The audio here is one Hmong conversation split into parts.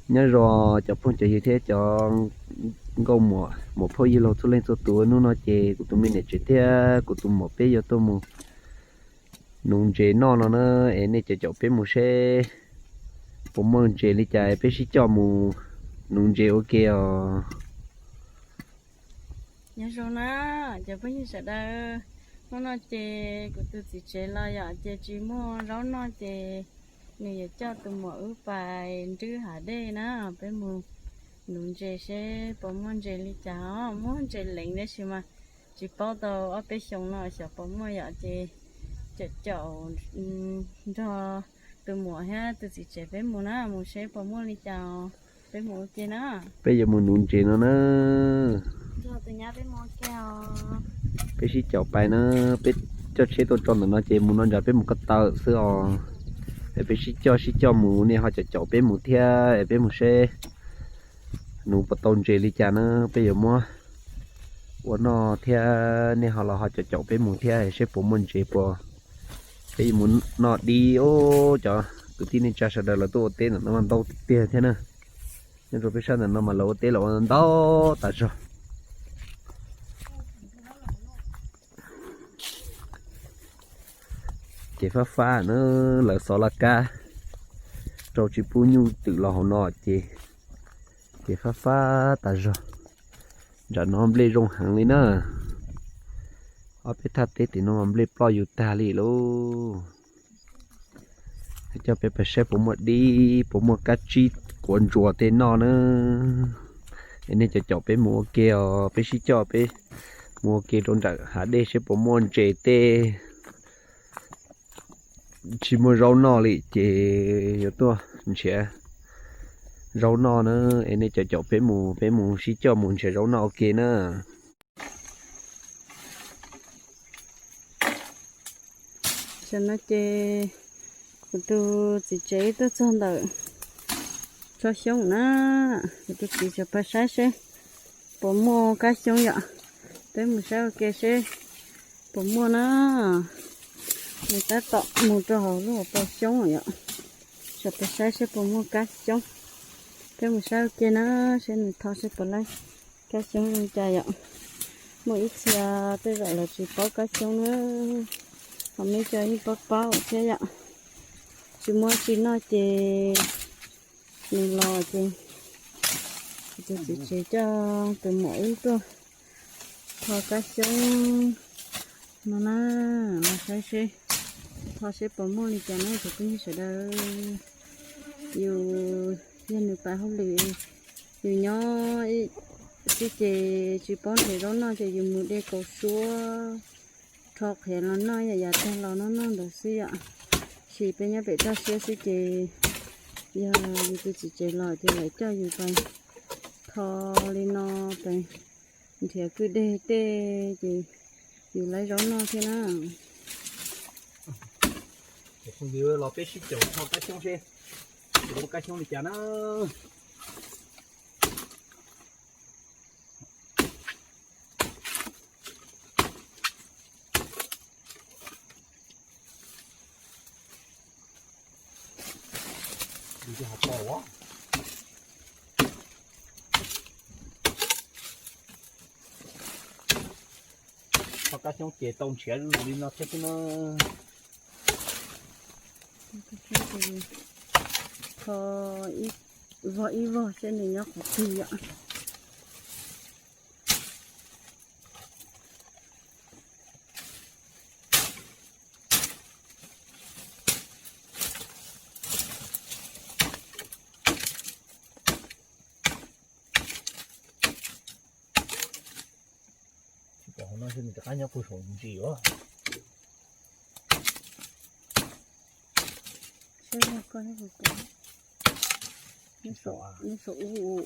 Nyob zoo cov phooj cov ywg thiab cov nkauj muam, muam phauj yawg laus txhua leej txhua tus, hnub no ces kuv tus me niam tsev thiab kuv tus muam peb yuav tuaj mus nuv ntses noj no na, es nej caum caum peb mus seb puas muaj ntses li cas, peb sib coj mus nuv ntses ua ke os. Nyob zoo na cov phooj ywg sawv daws, hnub no ces kuv tus txiv tsev los yom, ces tsis muaj zaub noj ces nws yuav coj tus muam wb pais nrwb hav dej na, peb mus nuv ntses seb puas muaj ntses li cas os. Muaj ntses leev tab sis mas tsis paub tau ob peb xyoos no xyov puas muaj yom, ces caum caum nrog tus muam thiab tus txiv tsev peb mus na, mus seb puas muaj li cas, peb mus ua ke na. Peb yuav mus nuv ntses no na. Peb sib caum pais na, peb coj tsheb tuaj tso ntawm no ces mus no ntawd peb mus ko taw xwb os. Es peb sib coj sib coj mus, nej ho caum caum peb mus thiab es peb mus seb nuv puas tau ntses li cas na, peb yuav muab ua noj thiab, nej ho los ho caum caum peb mus thiab seb puas muaj ntses puas. Peb yuav mus noj dib os. Cov kwv tij neej tsa sawv daws lawv tuaj ua teb ntawm no mas ntau tiag tiag thiab na. Nyob rau peb sab ntawm no mas lawv ua teb los ua ntau tas zog. Ces fab fab na, lawv xov laj kab rau tsis pub nyuj twm los hauv no ces, ces fab fab tas zog. Nram no nplej zoo heev li na. Ob peb thaj teb tim no mas nplej ploj yus tag li lauj. Coj peb pais saib puas muaj dib, puas muaj kab tsib quav ntsuas tej noj na. Es nej caum caum peb mus ua ke os, peb sib coj peb mus ua ke rau nram hav dej seb puas muaj ntses tej. Tsis muaj zaub noj li ces yuav tuaj nrhiav zaub noj na. Es nej caum caum peb mus, peb mus sib coj mus nrhiav zaub noj ua ke na. Tam no ces kuv tus txiv tsev tuaj txog ntawm tsob xyoob na, kuv tus txiv tsev pais saib seb puas muaj kab xyoob yom, peb mus saib ua ke seb puas muaj na. Nws tab tom mus rau hauv lub hauv paus xyoob yom, tseem pais saib seb puas muaj kab xyoob. Peb mus saib ua ke na, seb nws tho seb puas laib kab xyoob zoo cas yom. Muaj ib txhia tej zaum lawv tsis paub kab xyoob na, ho muaj cov yeej paub paub thiab yom. Tsis muaj tsis noj ces nws los ces tus txiv tsev coj tus muam wb tuaj tho kab xyoob no na, los saib seb, tho seb puas muaj li cas na cov phooj ywg sawv daws. Yus yog nws pais hauj lwm, yus nyob xwb ces tsis paub nrhiav zaub noj ces yus mus de kaus suab rho qhiav los noj, yav tag los noj noj ntawd xwb yom. Tab sis peb nyob pem toj siab xwb ces yog yus tus txiv tsev los ces lawv coj yus pais tho li no, pais nrhiav kwj deg tej ces yus laib zaub noj thiab na. Los peb sib caum tho kab xyoob seb, muaj kab xyoob li cas na. Tho kab xyoob ces tau nrhiav zuj zus li no thiab xwb na. Tho vog ib vog seb nws nyob qhov twg yom. Tsis pom hauv no, nws rov qab nyob puag saum ntsis os. Nyob saum ub.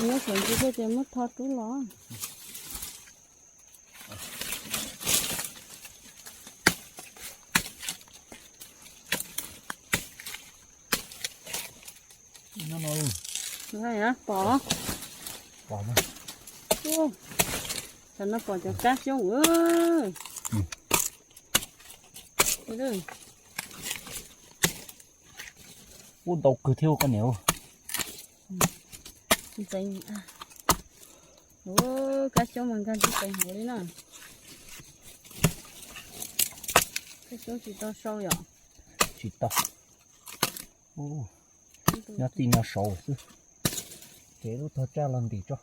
Nyob saum ntsis thiab ces muab tho rub los. Pom. Pom. Tam no pom cov kab xyoob. Ub, ntau kawg thiab koj niam. Kab xyoob mas nkag ntxhib tes hauv li na. Kab xyoob tsis tau sau yom? Tsis tau. Nyob txij no saud xwb. Ces lub tog tsaj los ntim tso.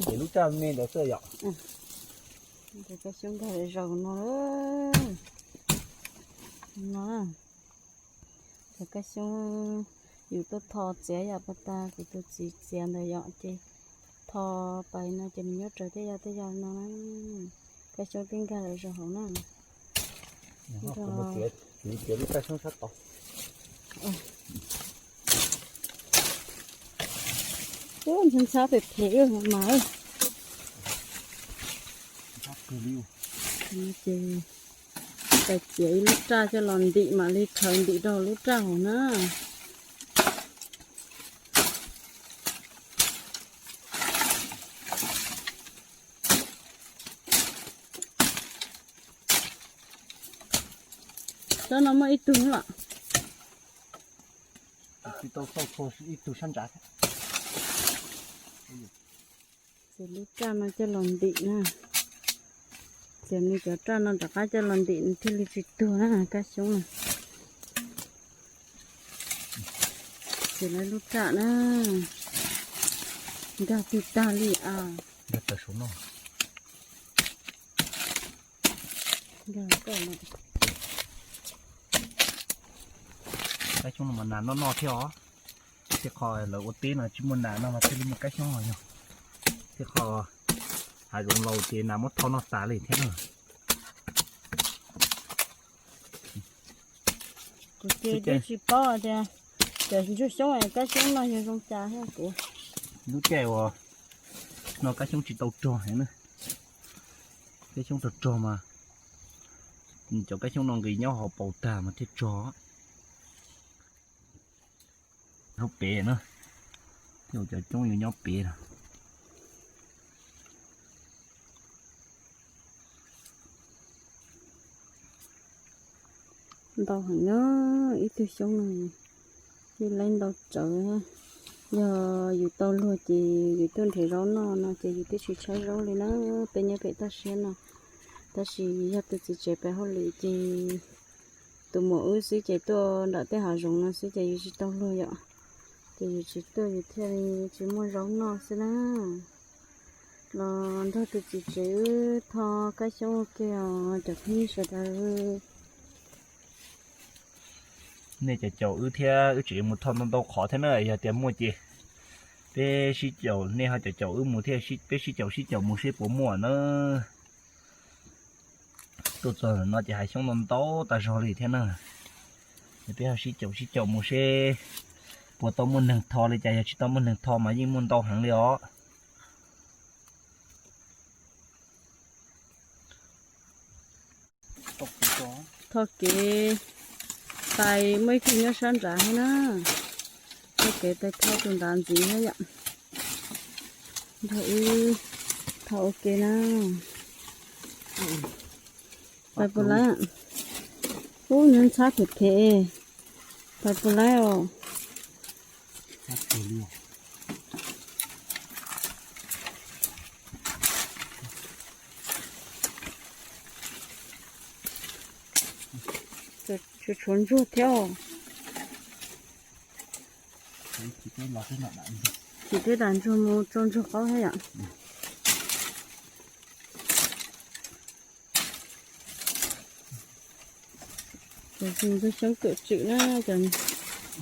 Ces lub tsaj me ntawd xwb yom. Cov kab xyoob nkag zaum no. No, cov kab xyoob yus tuaj tho txiav yam pas tas kuv tus txiv txiav ntawd yom, ces tho pais no ces nws nyob raws tej yam tej yam no. Kab xyoob twb nkag lawm zaum hauv na. Ub, ntxhab phem phem mas. Ces txiav ib lub raj coj los ntim mam li khaws ntim rau lub raj hauv na. Tsob no muaj ib tug lawm. Tsis tau xauj txhua ib tug sab ntsaj thiab. Ces lub raj no coj los ntim na. Ces nws cov raj no rov qab coj los ntim nws thiaj li tsis tuag na kab xyoob na. Ces lawv lub raj na, nkag twg tag li a. Nkag tawm saum no. Kab xyoob no mas nas noj noj thiab os. Thiaj qhov lawv ua teb no tsis muaj nas no mas thiaj li muaj kab xyoob no yog. Thiaj qhov hav zoov laus ces nas muab tho noj tas li thiab na. Kuv ces twb tsis paub tias cov ntsuag xyoob kab xyoob no yog zoo cas thiab kuv. Lub caij uas no kab xyoob tsis tau rog heev na. Kab xyoob rog rog mas cov kab xyoob no nqis nyob hauv paus tag mas thiaj rog. Lub pem na, thiab cov xyoob yuav nyob pem na. Ntau heev na, ib tug xyoob no yeej laib ntau tsawv. Yog yus tau luag ces yus tuaj nrhiav zaub noj no ces yus twb tsis tshaib zaub li na, peb nyob pem toj siab no. Tab sis yog tus txiv tsev pem hauj lwm ces tus muam wb xwb ces tuaj nram tej hav zoov no xwb ces yus tsis tau luag yom. Ces yus tsis tuaj yus thiaj li tsis muaj zaub noj xwb na. Los nrog tus txiv tsev wb tho kab xyoob ua ke os cov phooj ywg sawv daws. Nej caum caum wb thiab wb tseem mus tho ntau ntau qhov thiab na, yog tias muaj ces peb sib caum, nej ho caum caum wb mus thiab peb sib caum sib caum mus seb puas muaj na. Tuaj txog no ces hav xyoob ntau ntau tas zog li thiab na. Ces peb ho sib caum sib caum mus seb puas tau muaj neeg tho li cas, yog tsis tau muaj neeg tho mas yeej muaj ntau heev li os. Tho kev pais muaj ib tug nyob sab nrad thiab na. Tho kev pais tho tus nrad ntxiv thiab yom. Nrog wb tho ua ke na. Pais puas laib? Ub, nws ntxhab phem phem. Pais puas laib os? Tshuav tshuav ntsuag thiab os. Chim tej dam ntsuag mus tso ntsuag qaub thiab yom. Cov ntsuag xyoob kawm tswm na, cov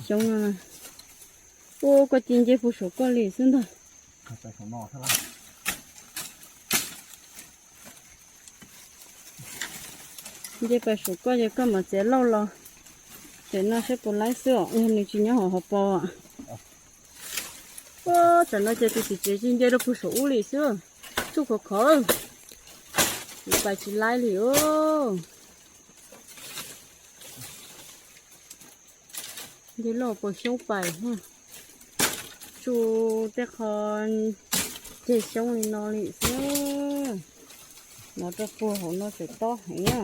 xyoob no. Ua koj ci nce puag saum koj li xwb ntag. Nce pais saum koj ces koj mam txiav lauj los. Ces no seb puas laib xwb os, yog nws tsis nyob hauv hauv paus. Ua tam no ces tus txiv tsev ci nce rau puag saum ub li xwb. Tsuj khov khov, kuv pais tsis laib li os. Nce lauj puas xyoob pais. Tsu tej qho ceg xyoob li no li xwb. No rau puag hauv no tseem tob heev na.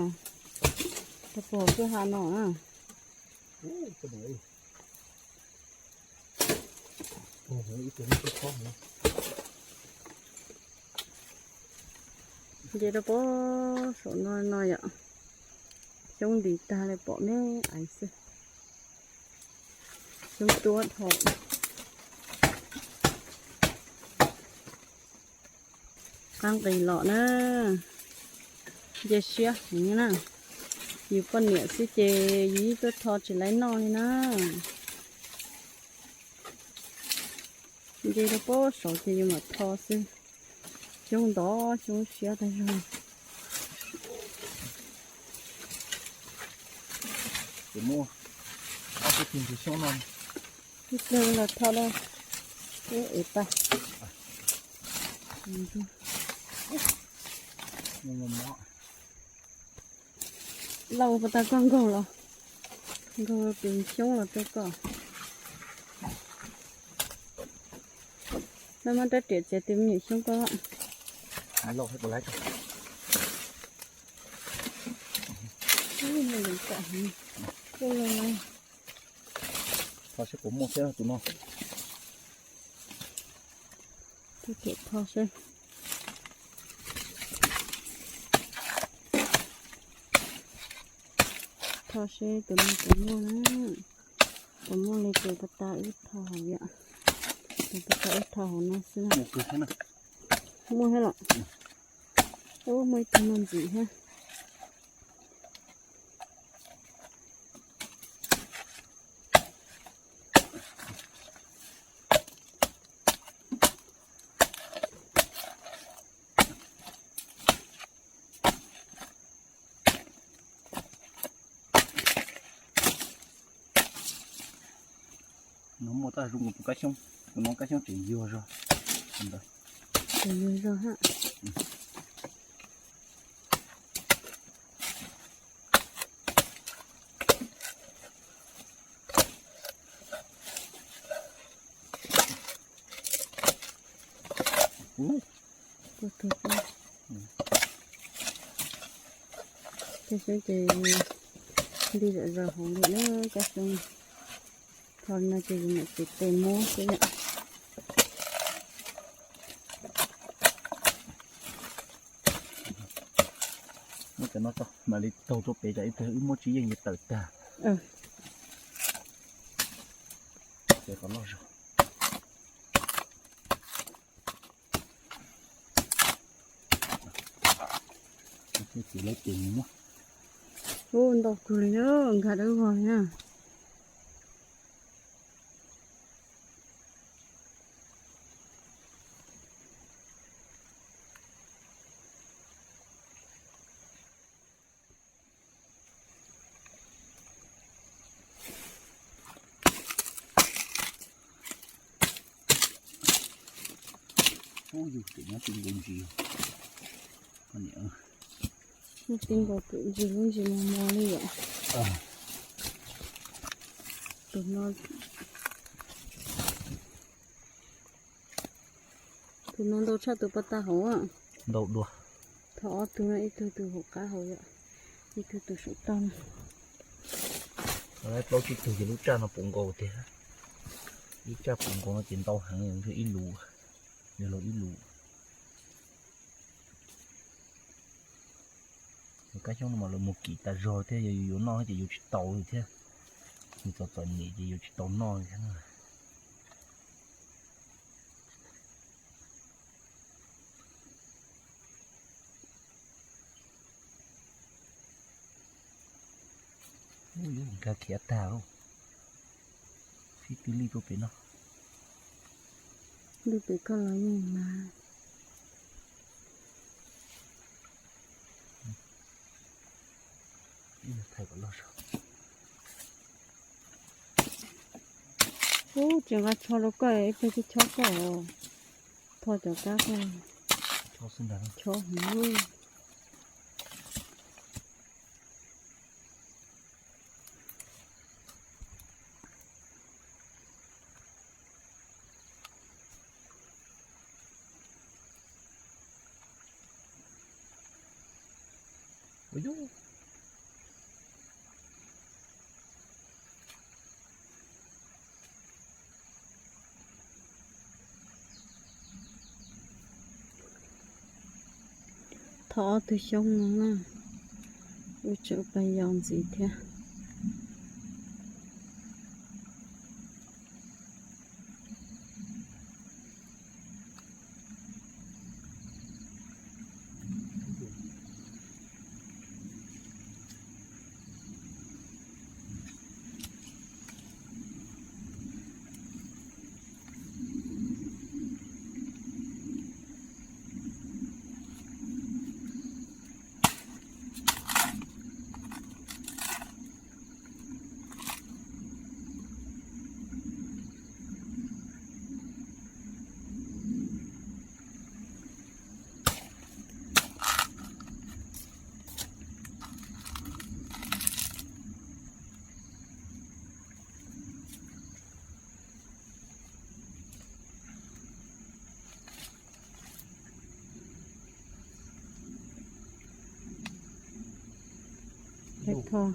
Rau puag hauv kwj ha no na. Nce rau pem saum no no yom. Xyoob ntis tag li pom me aiv xwb. Xyoob tuab dhau. Qab nqis los na. Nce siab heev na. Yus poj niam xwb ces yus yeej tuaj tho tsis laib noj li na. Nce rau pem saud ces yus mam tho xwb. Xyoob ntov xyoob siab tag zog. Ces muaj ob peb tug ntsis xyoob no. Ib pliag los tho da. Ib ev pais. Lauj, puas tas koj nkaug los? Nkaug tus xyoob los rau koj. Noj muab rab riam txiav tus me nyuam xyoob koj. Tho seb puas muaj thiab tus no. Tho seb. Tho seb tus no puas muaj na. Puas muaj li tus pas tas wb tho hauv yom. Tus pas tas wb tho hauv no xwb na. Muaj thiab los? Ub, muaj ib tug no ntxiv thiab. No muaj tab zoo tus kab xyoob, tus no kab xyoob tseem yuag zog. Tseem yuag zog ha. Kab xyoob ces nti zom zaws hauv li na, kab xyoob. Tho no ces yus mam txiav tes muab xwb yom. Muab cov no tso mam li taug rau pem, tsam ib pliag wb muab tsis yeej yuav tawm tag. Ces qhov loj zog. Ub, ntau kawg li na, nkag dawb vog li na. Ub, yus tseem nyob ti nkaus ntsis. Nyob ti nkaus kwv ntsis lub ntsis mos mos li yom. Tus no, tus no ntau tshaj tus pas tas hauv. Ntau dua. Tho ob tug no, ib tug tus hauv qab hauv yom, ib tug tus saum toj no. Plaub tsib tug ces lub tsaj no puv nkaus tiag. Ib tsaj puv nkaus no ces ntau heev, ib lus, yog los ib lus. Kab xyoob no mas lawv mus kim tas zog thiab, yog yus yuav noj ces yuav tsis tau li thiab. Nws txom txom nyem ces yuav tsis tau noj li thiab. Ub, yuav nkag khiav tag lauj. Sib tw lij rau pem no. Lij pem koj los yeej mas. Ib thaij kom loj zog. Ub, tsis nqa tsho rau koj, ib pliag twb chob koj. Tho cov kab koj. Chob xwb ntag. Chob heev. Thov ob tug xyoob no na, ua tseem pab yos ntxiv thiab. Peb thov,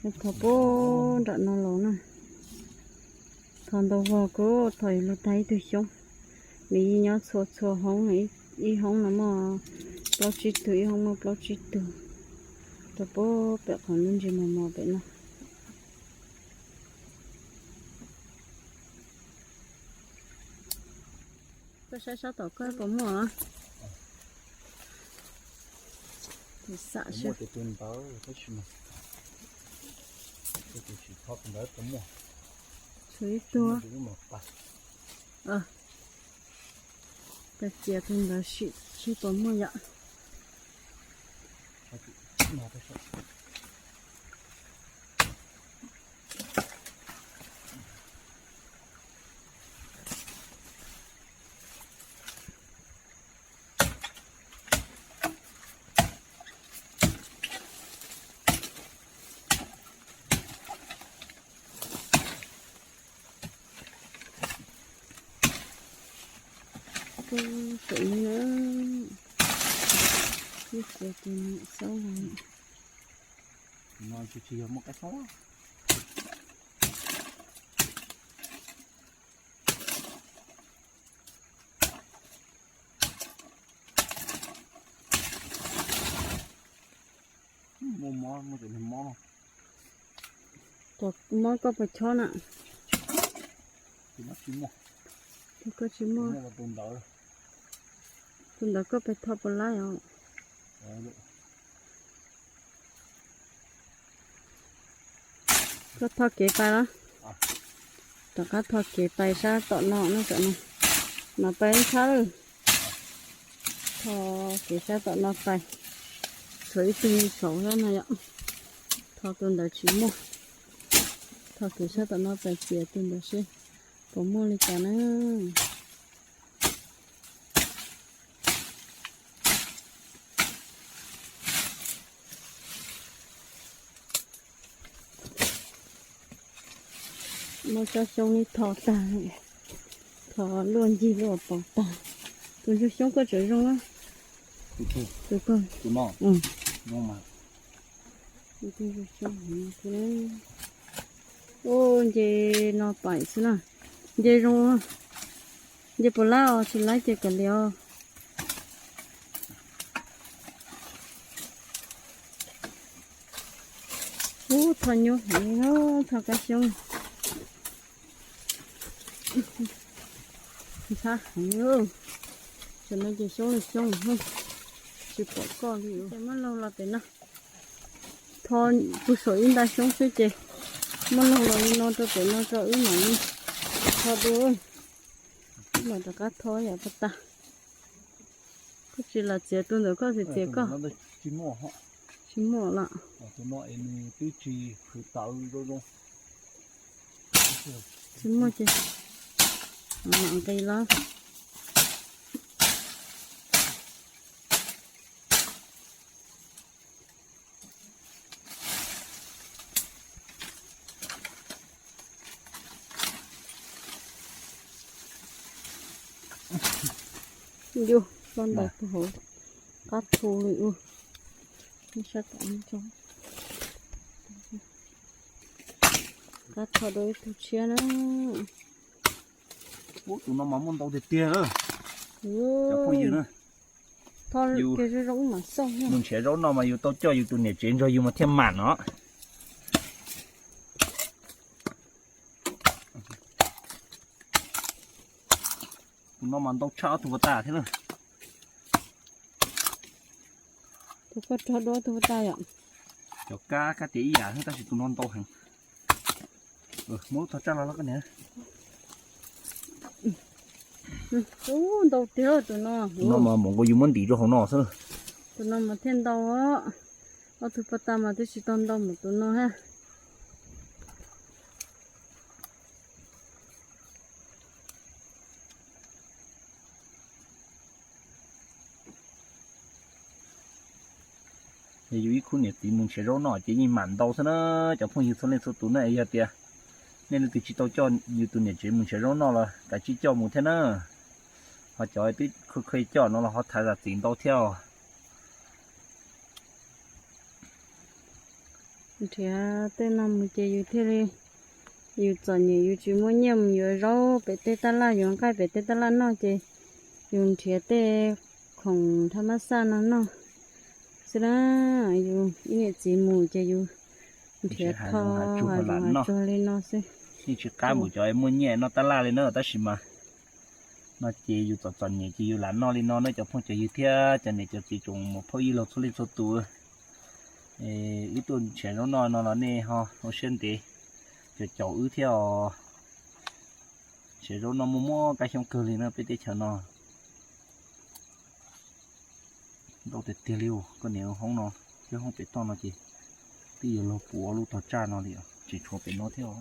peb thov puag nram no los na. Thov ntau vog kuj thov yuav luag tag ib tug xyoob. Nws yeej nyob txhua txhua hoob, ib hoob no muaj plaub tsib tug, ib hoob muaj plaub tsib tug. Rau puag pem qhov lub ntsis mos mos pem no. Koj saib sab tom koj puas muaj? Tus xam seb. Tshuav ib tug. Pais txiav tus ntawd sim seb puas muaj yom. Koj tseem no, ib txiav tus niam xaub los. No tsis tsis yog muaj qaib xaub. Muaj mob, muaj cov niag mob no. Cov mob koj puas chob na? Tus no tsis muaj. Tus koj tsis muaj. Tus ntawd, tus ntawd koj pais tho puas laib os? Koj tho kev pais los? Rov qab tho kev pais sab tom no na, tom no. No pais ntshab lawm. Tho kev sab tom no pais. Tshuav ib tug saud no yom. Tho tus ntawd tsis muaj. Tho kev sab tom no pais txiav tus ntawd seb puas muaj li cas na. Muab tsob xyoob li tho tag, tho luaj ncig luaj pov tag. Tus ntsuag xyoob koj tseem zoo na. Tus koj. Ua nce no pais xwb na. Nce zoo, nce puas lab os, tsis lab ces kav liam os. Ub, tho nyuaj heev, tho kab xyoob. Ntxhab heev, tam no ces xyoob li xyoob, tsis pom koj li. Muab laug los pem no, tho puag saum ib nta xyoob xwb ces muab laug los li no rau pem no rau wb mam li tho dua. Wb mam rov qab tho yam pag tag. Koj tsis lam txiav tus ntawm koj, txiav txiav koj. Tsis muaj lawm. Tsis muaj ces mam nqis los. Yus, los ntawm puag hauv qab thu li ub. Sab tom no tso. Qab tho dua ib tug tshiab na. Ub, tus no mas muaj ntau tiag tiag. Cov phooj ywg na, tho kiag zoo zoo mam xauj. Mus nrhiav zaub noj mas yus tau coj yus tus niam tsev nrog yus mas thiaj mam no. Tus no mas ntau tshaj ob tug pas tas thiab na. Tus koj rho dua tus pas tas yom. Cov kab kab tias ib yam xwb tab sis tus no ntau heev. Muab lub thov tsaj los los koj niam. Ub, ntau tiag tus no. Tus no mas npaum nkaus yus muab ntim rau hauv no xwb. Tus no mas thiaj ntau. Ob tug pas tas mas twb tsis tau ntau npaum tus no ha. Yog yus ib khub niam txiv mus nrhiav zaub noj ces yeej mam ntau xwb na. Cov phooj ywg txhua leej txhua tus na, yog tias nej leej twg tsis tau coj yus tus niam tsev mus nrhiav zaub noj los kav tsij coj mus thiab na. Ho cov twb khuj khuj coj no los ho thaiv zam txim ntau thiab os. Nrhiav tej no mus ces yus thiaj li, yus txom nyem yus tsis muaj nyiaj mus yuav zaub pem tej taj laj, yuav nqaij pem tej taj laj noj ces yus nrhiav tej khoom thab mab xaj no noj xwb na. Yus ib niam txiv mus ces yus nrhiav tho, yus lam tsuag li no xwb. Yeej tsis qab mus cov muaj nyiaj noj taj laj li na, tab sis mas no ces yus txom txom nyem ces yus lam noj li no na cov phooj cov ywg thiab cov niam cov txiv tsoom muam phauj ib laug txhua leej txhua tus. Wb tuaj nrhiav zaub noj no los nej ho ua siab ntev caum caum wb thiab os. Nrhiav zaub noj muaj muaj kab xyoob kawg li na peb teb chaws no. Ntau tiag tiag li, koj niam, hoob no thiab hoob pem toj no ces twb yuav luag puv lub tog tsaj no li, tseem tshuav pem no thiab.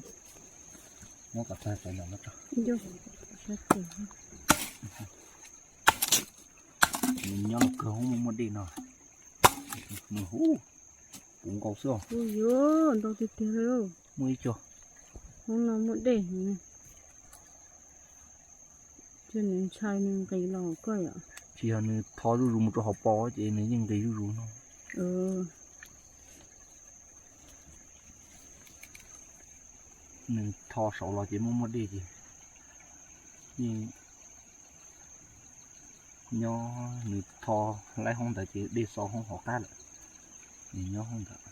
Muab kom tag cov ntawm no tso. Nws nyob los kawg hoob muaj muaj dej no. Nws hu puv nkaus xwb os. Ntau tiag tiag li. Muaj ib co. Hoob no muaj dej. Ces nws ntshai nws nqis los koj yom. Tsis yog nws tho zuj zus mus rau hauv paus ces nws yeej nqis zuj zus no. Nws tho saud los ces muaj muaj dej ces yeej nyob, nws tho laib hoob ntawd ces dej xo hoob hauv qab lawm. Nws nyob hoob ntawd,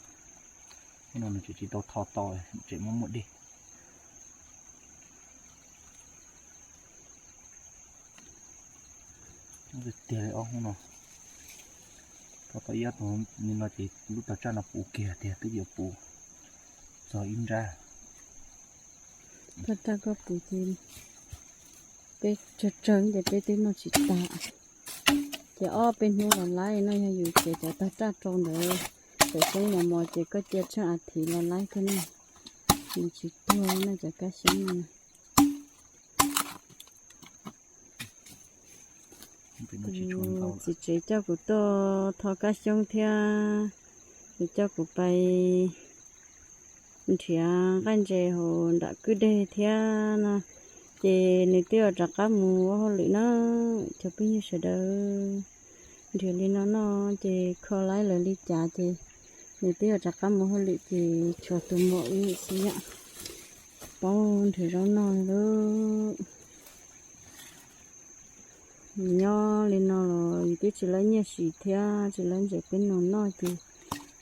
hoob no nws tseem tsis tau tho tau, tseem muaj muaj dej. Tiag li ob hoob no, tho tau ib ob tug li no ces lub tog tsaj no puv kiag tiag, twb yuav puv txog ib nrab. Tog tsaj koj puv ces peb tsawg tsawg ces peb twb noj tsis tag. Ces ob peb hnub los laib no, yog yus tsev cov tog tsaj rau ntawd, tawm xyoob mos mos ces koj cia tsheej a thiv los laib thiab ne. Nws tsis tuag no cov kab xyoob no. Txiv tsev coj kuv tuaj tho kab xyoob thiab, nws coj kuv pais nrhiav nqaij ntses hauv nram kwj deg thiab no, ces nws twb yuav rov qab mus ua hauj lwm na. Cov phooj ywg sawv daws, nrhiav li no no ces kho laib lawv li cas ces nws twb yuav rov qab mus hauj lwm ces tshuav tus muam wb xwb yom. Paub nrhiav zaub noj lawm. Nyob li no los yus twb tsis laib nyiaj siv thiab tsis laib ntses peb nus noj ces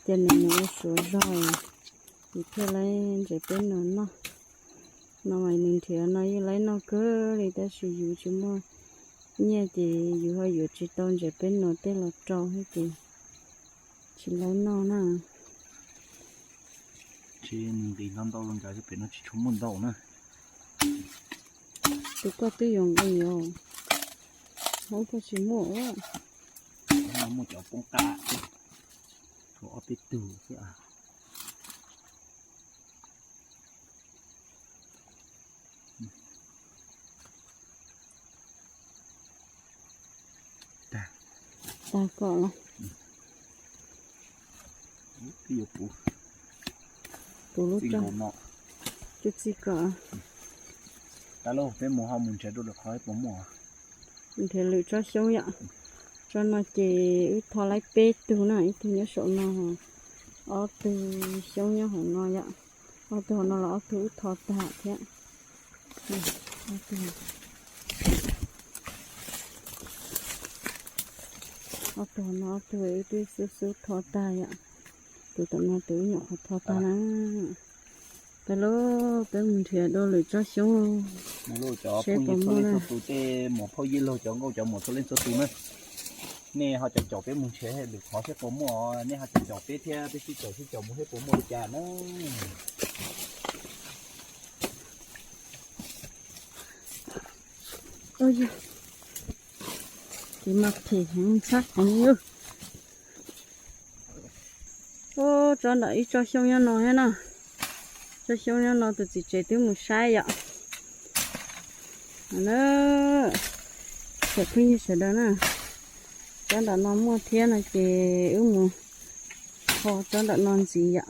cia nws mus ua suav zog, yus thiaj laib ntses peb nus noj. No mas nws nrhiav no yeej laib noj kawg li tab sis yus tsis muaj nyiaj ces yus ho yuav tsis tau ntses peb nus tej los rau thiab ces tsis laib noj na. Tsis nqis ntau ntau los nkaus pem no tsis tshua muaj ntau na. Tus koj twb yuav nqis os, hauv koj tsis muaj. Muaj cov poob qab, tshuav ob peb tug xwb. Tag kom los. Puv lub rau no. Cub txij kom. Tas lauj, peb mus ho mus nrhiav dua lwm qhov puas muaj. Nrhiav lwm tsob xyoob yom. Tsob no ces wb tho laib peb tug na, ib tug nyob saum no, ob tug xyoob nyob hauv no yom. Ob tug hauv no los ob tug wb tho tag thiab. Ob tug hauv no ob tug wb twb xub xub tho tag yom. Tus tom no tus wb nyuam qhuav tho tag na. Peb lub, peb mus nrhiav dua lwm tsob xyoob seb puas muaj na. Tus tej muam phauj yij laug cov nkauj cov muam txhua leej txhua tus na, nej ho caum caum peb mus nrhiav lwm qhov seb puas muaj, nej ho caum caum peb thiab peb sib caum sib caum mus seb puas muaj li cas na. Ces mas phem heev ntxhab heev li. Ub, tsob ntawm ib tsob xyoob nyob no thiab na. Tsob xyoob nyob no tus txiv tsev twb mus saib yom. Cov phooj ywg sawv daws na, tsob ntawm no muaj thiab no ces wb mus tho tsob ntawm no ntxiv yom.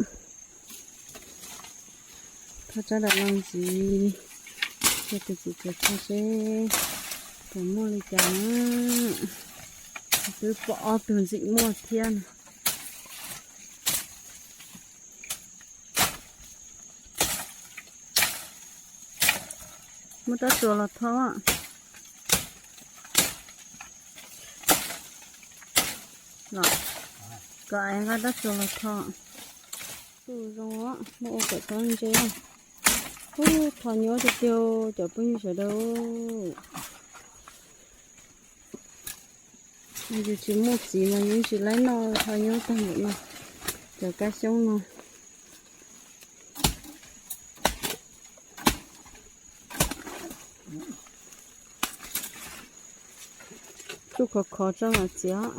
Tho tsob ntawm no ntxiv, tus txiv tsev tho seb puas muaj li cas na. Twb pom ob tug ntxim muaj thiab na. Muab rab tsuas los tho los, kom es nqa rab tsuas los tho. Tus zoo, muab ua kom tsob ntse. Ub, tho nyuaj tiag tiag cov phooj ywg sawv daws. Yus tsis muaj txiv mas yeej tsis laib noj, tho nyuaj tag npaum no. Cov kab xyoob no tsuj khov khov tso mam txiav.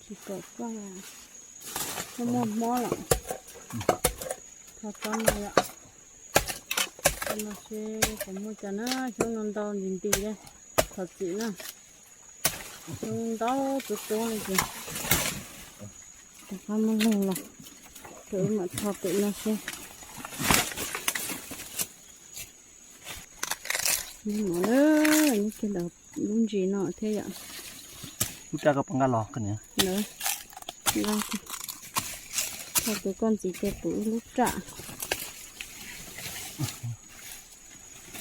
Tsis kom koj, koj muaj mob lawm. Tho tsob no yom. Tsob no seb puas muaj cas na, xyoob no ntau nti nti li. Thov txim na. Xyoob ntau tub tub li ces rov qab muab lug los, ces wb mam tho pem no seb. Nws mov lawm, nws kiag ntawm lub ntsis no thiab yom. Lub raj koj puas nqa los koj niam? Nqa, tho tus koj ntxiv ces pum ib lub raj.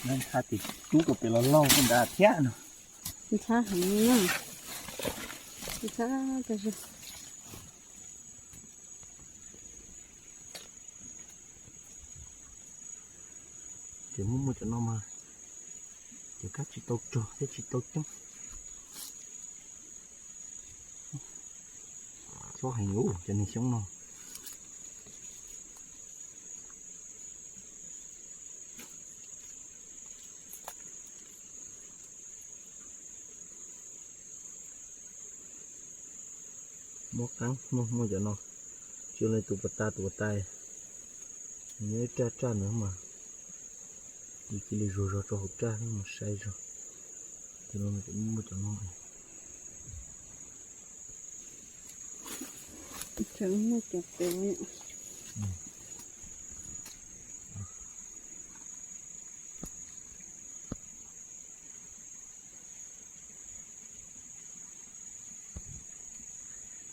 Nab ntxhab ces cub rau pem los laug koj nrad thiab no. Ntxhab heev na. Ntxhab tas zog. Ces muaj muaj cov no mas cov kab tsis tau rog thiab tsis tau coob. Txhob heev ub cov niag xyoob no. Muab qeeb muaj muaj cov no, tsis ua li tus pas tas tus pas tas, nws ib raj raj ntawd mas yus cia li zuag zog rau hauv raj mus saib zog. Tus no muaj cov no.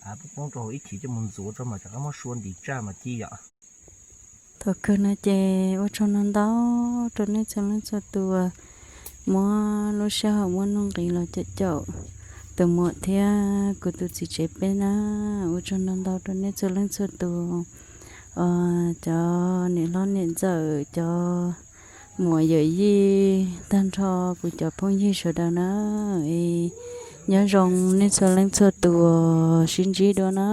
Av poob poob rau hauv ib chim coj mus ntxuav tso mas rov qab muab sua ntim tsaj mas ci yom. Thaum kawg no ces ua tsaug ntau ntau rau nej txhua leej txhua tus muab lub sij hawm muab nuj nqis los caum caum tus muam thiab kuv tus txiv tsev peb na. Ua tsaug ntau ntau rau nej txhua leej txhua tus, cov niam hlob niam ntxawm, cov muam yawm yij, tag nrho kuv cov phooj ywg sawv daws na. Nyob zoo nej txhua leej txhua tus, sib ntsib dua na.